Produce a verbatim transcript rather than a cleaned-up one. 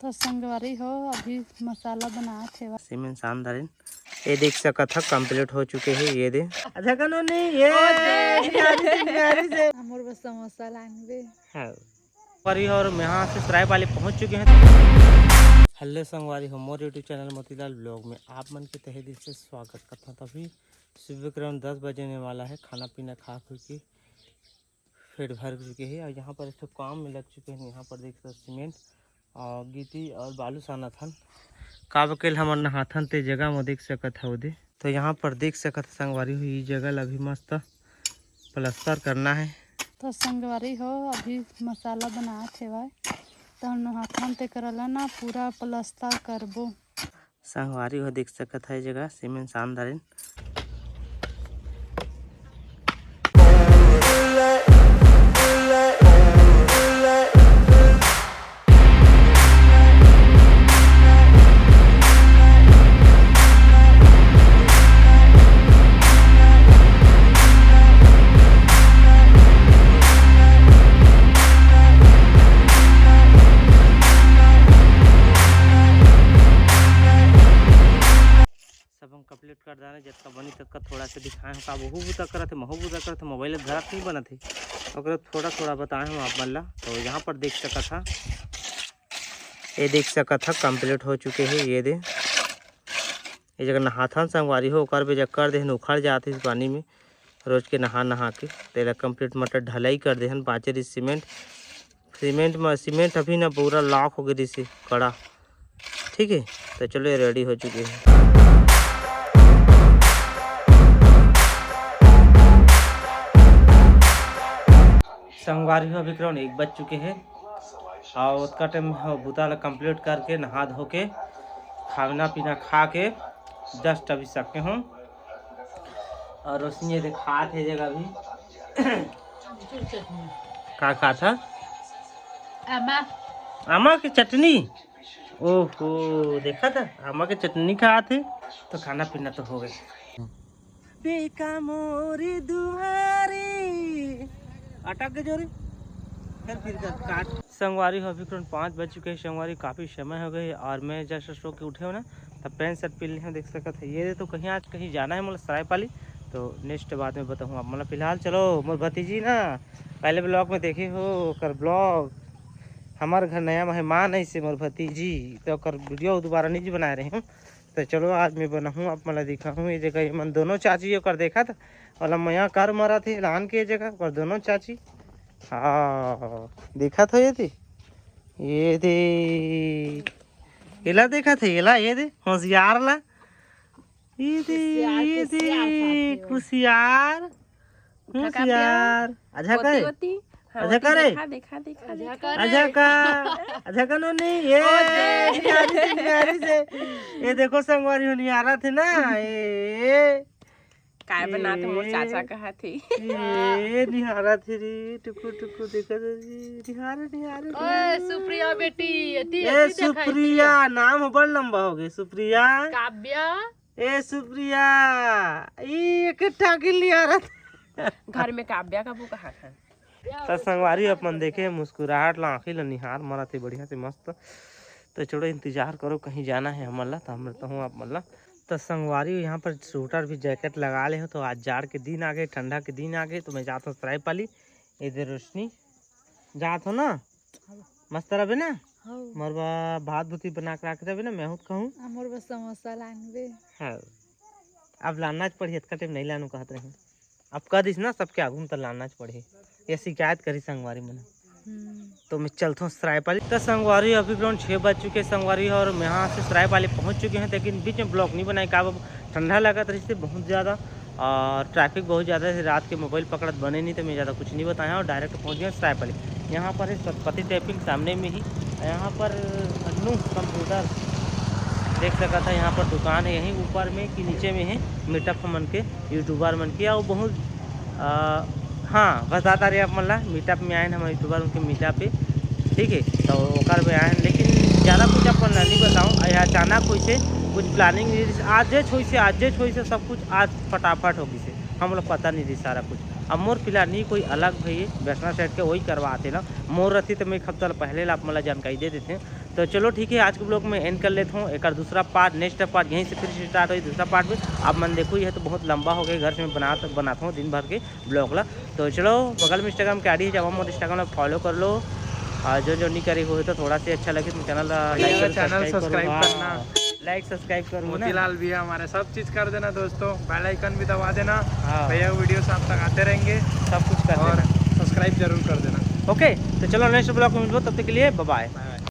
तो संगवारी हो, अभी मसाला बनात हे। सीमेन शानदारिन, ये देख सकत ह, complete हो चुके हे। ये दे, अच्छा कनो नहीं, ये ओ दे। निहारी से, निहारी से। हमर बस समोसा लानबे। हाँ। संगवारी हो, और हम यहाँ से सरायपाली पहुँच चुके हैं। हेलो संगवारी हो, मोर YouTube चैनल मोतीलाल ब्लॉग में आप मन के तहे दिल से स्वागत करता हूँ। तभी सुबह के around दस बजने वाला है, खाना पीना खा खुर के पेट भर चुके हैं। और यहाँ पर एक ठो काम में लग चुके हैं। यहाँ पर देख सकते सीमेंट और गिट्टी और बालू सानत हन। का बकेल हमर नहाथन ते जगह में देख सकत हव दे। तो यहाँ पर देख सकत ह संगवारी हो, ई जगह ला भी मस्त प्लास्टर करना है। तो संगवारी हो, अभी मसाला बनात हेवय, तो नहाथन ते करला ना पूरा प्लास्टर करबो। संगवारी हो देख सकत ह, ए जगह सीमेंट शानदारिन। सब हम complete कर डारे, जतका बनी ततका थोड़ा से दिखाए हूँ। का वहू बुता करत हे, महू बुता करत हे, मोबाइल धरत नहीं बनत हे, ओकरे थोड़ा थोड़ा बताए हूँ आप मन ला। तो यहाँ पर देख सकत हा, ये देख सकत हा, complete हो चुके हे। ये दे, ये जगह नहाथन संगवारी हो, ओकर बेजा कर देहन, उखड़ जात हे पानी में। रोज के नहा नहा के तेला complete मटर ढलाई कर देहन। पाँचे रिस सीमेंट, सीमेंट में, सीमेंट अभी ना पूरा lock हो गई रिस कड़ा। ठीक है, तो चलो, ये ready हो चुके हैं। संगवारी हो, अभी around एक बज चुके हैं। और ओतका टाइम ह बुता ला complete करके, नहा धो के, खाना पीना खा के just अभी सके हूँ। और रोशनी ये देखात हे जगह अभी। का खात ह? आमा। आमा के चटनी। ओहो, देखा था, आमा के चटनी खात हे। तो खाना पीना तो हो गए। बेका मोरी दुआरी। अटक गए जोरी। फिर, फिर कर काट। संगवारी हो, अभी तुरंत पाँच बज चुके हैं संगवारी, काफ़ी समय हो गए। और मैं just सो के उठे हो ना, तब पैंट शर्ट पहन ले हूँ, देख सकत है। ये तो कहीं आज कहीं जाना है मोला सरायपाली, तो next बाद में बताऊँ आप। मतलब फिलहाल चलो, मोर भतीजी ना, पहले vlog में देखे हो ओकर vlog, हमार घर नया मेहमान है से मोर भतीजी, तो ओकर video दोबारा नहीं बनाए रहे हूँ। तो चलो, आज मैं बनाहूँ, आप मन ला दिखाहूँ। ये जगह ये मन दोनों चाची ओकर देखत, ओला मया कर मरत हे लान के जगह, ओकर दोनों चाची। हाँ, देखत हो ये दे, ये दे, एला देखत हे, एला, ये दे, होशियार ला। ये दे, होशियार, ये दे, होशियार साथी हो। कुशियार। उठा का होशियार। पिया? अझा का ओती, है? ओती। हाँ, अझा ओती का रे? देखा, देखा, देखा, देखा। अझा का, अझा का नोनी, ये ओ दे। निहारी से, निहारी से। ये देखो संगवारी हो निहारत हे ना, ये, ये। काय बनात मोर ए। चाचा कहत हे। ये निहारत हे रे, टुकु, टुकु देखत हे रे, निहार, निहार, ओए, निहार। सुप्रिया बेटी, एती, ए, एती देखा, एती सुप्रिया, देखा। नाम बड़ लंबा हो गए, सुप्रिया। काव्या। ए सुप्रिया, ई एक टाकिल निहारत। घर में काव्या का वो कहा था। त संगवारी अपन देखे मुस्कुराहट ला, आँखी ला निहार मरत हे बढ़िया से मस्त। तो चलो इंतजार करो, कहीं जाना है हमन ला, तो हम रहता हूँ आप मन ला। तो संगवारी यहाँ पर स्वेटर भी जैकेट लगा ले हो, तो आज जाड़ के दिन आ गए, ठंडा के दिन आ गए, तो मैं जाता हूँ सरायपाली। इधर रोशनी जात हो ना, मस्त रहबे ना। हौ। मोर बर भात भूती बना के राख देबे ना, मैं हूँ कहूँ। आ, मोर बर समोसा लानबे। हाँ, अब लानना च पड़ही, अतका टाइम नहीं लानू कहत रही। अब कह दिस ना, सबके आगू में तो लानना च पड़ही, ये शिकायत करी संगवारी मन। हम्म। तो मैं चलता हूँ सरायपाली। तो संगवारी अभी around छः बज चुके हैं संगवारी, और मैं यहाँ से सरायपाली पहुँच चुके हैं, लेकिन बीच में vlog नहीं बनाए, का ठंडा लगत रही थी बहुत ज़्यादा, और traffic बहुत ज़्यादा है, रात के मोबाइल पकड़त बने नहीं, तो मैं ज़्यादा कुछ नहीं बताया और direct पहुँच गया सरायपाली। यहाँ पर है सतपति टाइपिंग सामने में ही, यहाँ पर अन्नू कंप्यूटर देख सकत है, यहाँ पर दुकान है यहीं ऊपर में कि नीचे में है, मीटअप मन के, यूट्यूबर मन के, और बहुत, आ, हाँ, बताता रहे आप मन ला, मीटअप में आए हैं हम यूट्यूबर उनके मीटअप पे, ठीक है, तो ओकर में आए हैं, लेकिन ज़्यादा कुछ अपन ला नहीं बताऊँ। यह अचानक होइसे कुछ planning नहीं रहिस, आजेच होइसे, आजेच होइसे, सब कुछ आज फटाफट हो गइसे, हम लोग पता नहीं रही सारा कुछ। अब मोर plan नहीं कोई अलग भई, वैष्णव side के वही करवाते ना, मोर रही तो मैं एक हफ्ता पहले ला आप मन ला जानकारी दे देते हैं। तो चलो ठीक है, आज के ब्लॉग में एंड कर लेता हूँ। एक दूसरा पार्ट, नेक्स्ट पार्ट यहीं से फिर से स्टार्ट होई, दूसरा पार्ट भी। आप मन देखो, यह तो बहुत लंबा हो गया, घर से मैं बना बनाता हूँ दिन भर के ब्लॉग ला। तो चलो, बगल में इंस्टाग्राम के आईडी है, जब हम इंस्टाग्राम में फॉलो कर लो। और जो जो नहीं करे हुए तो थोड़ा सा अच्छा लगे तो चैनल भैया का चैनल सब्सक्राइब करना। लाइक सब्सक्राइब करो ना। मोतीलाल भैया हमारे सब चीज कर देना दोस्तों, बेल आइकन भी दबा देना। हाँ। भैया वीडियो आप तक आते रहेंगे सब कुछ कर और देना। सब्सक्राइब जरूर कर देना। ओके, तो चलो नेक्स्ट ब्लॉग में मिलबो, तब तक के लिए बाय बाय। बाय।